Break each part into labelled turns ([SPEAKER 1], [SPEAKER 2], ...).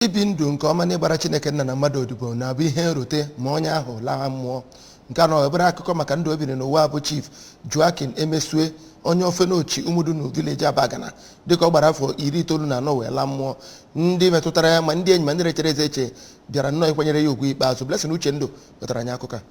[SPEAKER 1] Ibi ndụ nke ọma n'ịgbara Chineke nna na mmadụ odibo na-abụ ihe nrute ma onye ahụ laa mmụọ. Nke a nọ ebere akụkọ maka ndụ o biri n'ụwa bụ Chief Joaquin Emesue, onye Ofenochi Umudunu Village, Abagana, dịka ọ gbara afọ 94 wee laa mmụọ. Ndị metụtara ya, ma ndị enyi ma ndị na-echere eze eche, bịara nnọọ ịkwanyere ya ugwu ikpeazụ. Blessing Uchendu wetara anyị akụkọ a.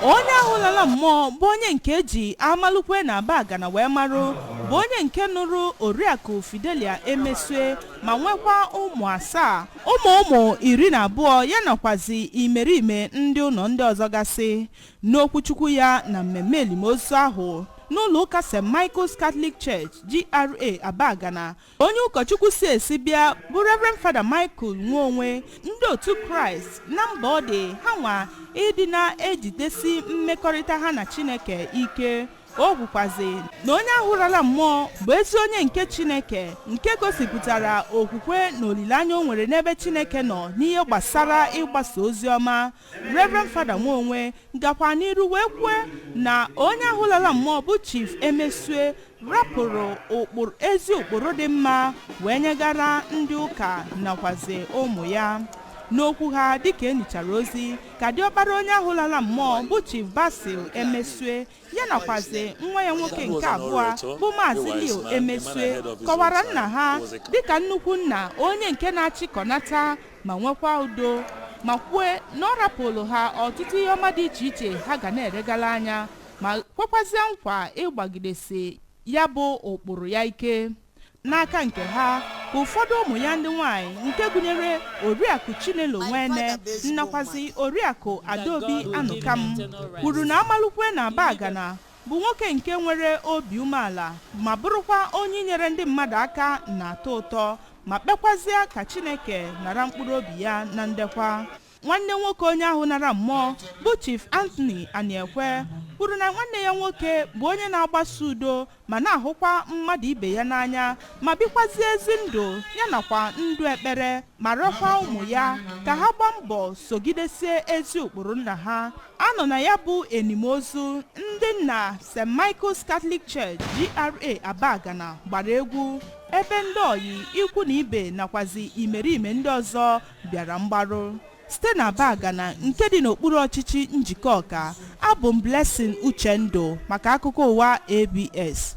[SPEAKER 2] Onye ahụ lala mmụọ bụ onye nke eji Amalukwe na Abagana wee marụ, bụ onye nke nụrụ Oriakụ Fidelia Emesue ma nwekwa ụmụ asaa, ụmụ ụmụ 12, ya nakwazi imerime ndị ụlọ ndị ọzọ gasị. N'okwuchukwu ya na mmemme elimozu ahụ n'ụlọ ụka St. Michael's Catholic Church, GRA Abagana, onye ụkọchukwu si esi bịa bụ Reverend Father Michael Nwaonwe, ndị otu Kraịst na mba ọ dị ha nwa ịdị na-ejidesi mmekọrịta ha na Chineke ike. O kwukwazi na onye ahụrala mmụọ bụ ezi onye nke Chineke, nke gosipụtara okwukwe na olileanya o nwere n'ebe Chineke nọ n'ihe gbasara ịgbasa ozi ọma. Reverend Father Nwaonwe gakwa n'iru wee kwue na onye ahụlala mmụọ bụ Chief Emesue rapụrụ ụkpụrụ, ezi ụkpụrụ dị mma wee nyegara ndị ụka nakwazi ụmụ ya. N'okwu ha dịka enichara ozi ka diọkpara onye ahụ lara mmụọ bụ Chief Basil Emesue, ya nakwazi nwa ya nwoke nke abụọ bụ Maazị Leo Emesue, kọwara nna ha dịka nnukwu nna, onye nke na-achịkọnata ma nwekwa udo, ma kwue na ọ rapụrụ ha ọtụtụ ihe ọma dị iche iche ha ga na-eregala anya, ma kwekwazie nkwa ịgbagidesi ya bụ ụkpụrụ ya ike. N'aka nke ha ka ụfọdụ ụmụ ya ndị nwanyị, nke gụnyere Oriakụ Chinelo Nwene nakwazi Oriakụ Adaobi Anụkam, kwuru na Amalukwe na Abagana bụ nwoke nke nwere obi umeala ma bụrụkwa onye nyere ndị mmadụ aka na-atọ ụtọ, ma kpekwazie ka Chineke nara mkpụrụ obi ya na ndekwa. Nwanne nwoke onye ahụ nara mmụọ bụ Chief Anthony Aniekwe kwuru na nwanne ya nwoke bụ onye na-agbaso udo ma na-ahụkwa mmadụ ibe ya n'anya, ma bikwazie ezi ndụ ya nakwa ndụ ekpere, ma rịọkwa ụmụ ya ka ha gbaa mbọ sogidesie ezi ụkpụrụ nna ha. Anọ na ya bụ enimozu, ndị nna St. Michael's Catholic Church, GRA Abagana gbara egwu, ebe ndị oyi, ikwu na ibe nakwazi imerime ndị ọzọ bịara mgbarụ. Site na Abagana nke dị n'okpuru ọchịchị Njikọka, abụ m Blessing Uchendu maka akụkọ ụwa ABS.